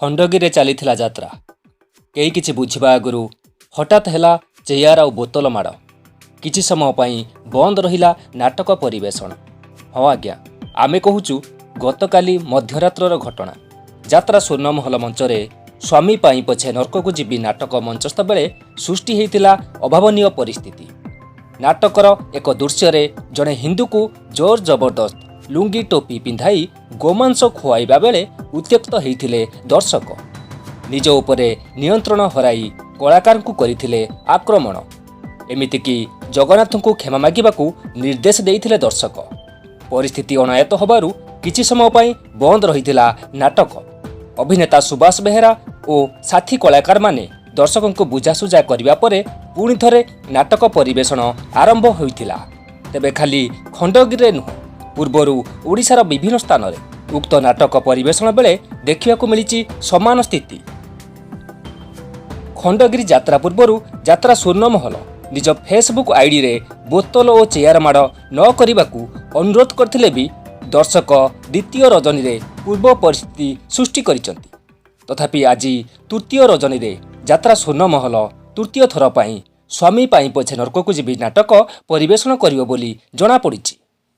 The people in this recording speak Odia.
ଖଣ୍ଡଗିରିରେ ଚାଲିଥିଲା ଯାତ୍ରା। କେହି କିଛି ବୁଝିବା ଆଗରୁ ହଠାତ୍ ହେଲା ଚେୟାର ଆଉ ବୋତଲ ମାଡ଼। କିଛି ସମୟ ପାଇଁ ବନ୍ଦ ରହିଲା ନାଟକ ପରିବେଷଣ। ହଁ ଆଜ୍ଞା, ଆମେ କହୁଛୁ ଗତକାଲି ମଧ୍ୟରାତ୍ରର ଘଟଣା। ଯାତ୍ରା ସ୍ୱର୍ଣ୍ଣମହଲ ମଞ୍ଚରେ ସ୍ୱାମୀ ପାଇଁ ପଛେ ନର୍କକୁ ଯିବି ନାଟକ ମଞ୍ଚସ୍ଥ ବେଳେ ସୃଷ୍ଟି ହେଇଥିଲା ଅଭାବନୀୟ ପରିସ୍ଥିତି। ନାଟକର ଏକ ଦୃଶ୍ୟରେ ଜଣେ ହିନ୍ଦୁକୁ ଜୋର ଜବରଦସ୍ତ ଲୁଙ୍ଗି ଟୋପି ପିନ୍ଧାଇ ଗୋମାଂସ ଖୁଆଇବା ବେଳେ ଉତ୍ତ୍ୟକ୍ତ ହେଇଥିଲେ ଦର୍ଶକ। ନିଜ ଉପରେ ନିୟନ୍ତ୍ରଣ ହରାଇ କଳାକାରଙ୍କୁ କରିଥିଲେ ଆକ୍ରମଣ। ଏମିତିକି ଜଗନ୍ନାଥଙ୍କୁ କ୍ଷମା ମାଗିବାକୁ ନିର୍ଦ୍ଦେଶ ଦେଇଥିଲେ ଦର୍ଶକ। ପରିସ୍ଥିତି ଅଣାୟତ୍ତ ହେବାରୁ କିଛି ସମୟ ପାଇଁ ବନ୍ଦ ରହିଥିଲା ନାଟକ। ଅଭିନେତା ସୁବାସ ବେହେରା ଓ ସାଥୀ କଳାକାରମାନେ ଦର୍ଶକଙ୍କୁ ବୁଝାସୁଝା କରିବା ପରେ ପୁଣି ଥରେ ନାଟକ ପରିବେଷଣ ଆରମ୍ଭ ହୋଇଥିଲା। ତେବେ ଖାଲି ଖଣ୍ଡଗିରିରେ ନୁହଁ, ପୂର୍ବରୁ ଓଡ଼ିଶାର ବିଭିନ୍ନ ସ୍ଥାନରେ ଉକ୍ତ ନାଟକ ପରିବେଷଣ ବେଳେ ଦେଖିବାକୁ ମିଳିଛି ସମାନ ସ୍ଥିତି। ଖଣ୍ଡଗିରି ଯାତ୍ରା ପୂର୍ବରୁ ଯାତ୍ରା ସ୍ୱର୍ଣ୍ଣମହଲ ନିଜ ଫେସବୁକ୍ ଆଇଡିରେ ବୋତଲ ଓ ଚେୟାର ମାଡ଼ ନ କରିବାକୁ ଅନୁରୋଧ କରିଥିଲେ ବି ଦର୍ଶକ ଦ୍ୱିତୀୟ ରଜନୀରେ ପୂର୍ବ ପରିସ୍ଥିତି ସୃଷ୍ଟି କରିଛନ୍ତି। ତଥାପି ଆଜି ତୃତୀୟ ରଜନୀରେ ଯାତ୍ରା ସ୍ୱର୍ଣ୍ଣମହଲ ତୃତୀୟ ଥର ପାଇଁ ସ୍ୱାମୀ ପାଇଁ ପଛେ ନର୍କକୁ ଯିବି ନାଟକ ପରିବେଷଣ କରିବ ବୋଲି ଜଣାପଡ଼ିଛି।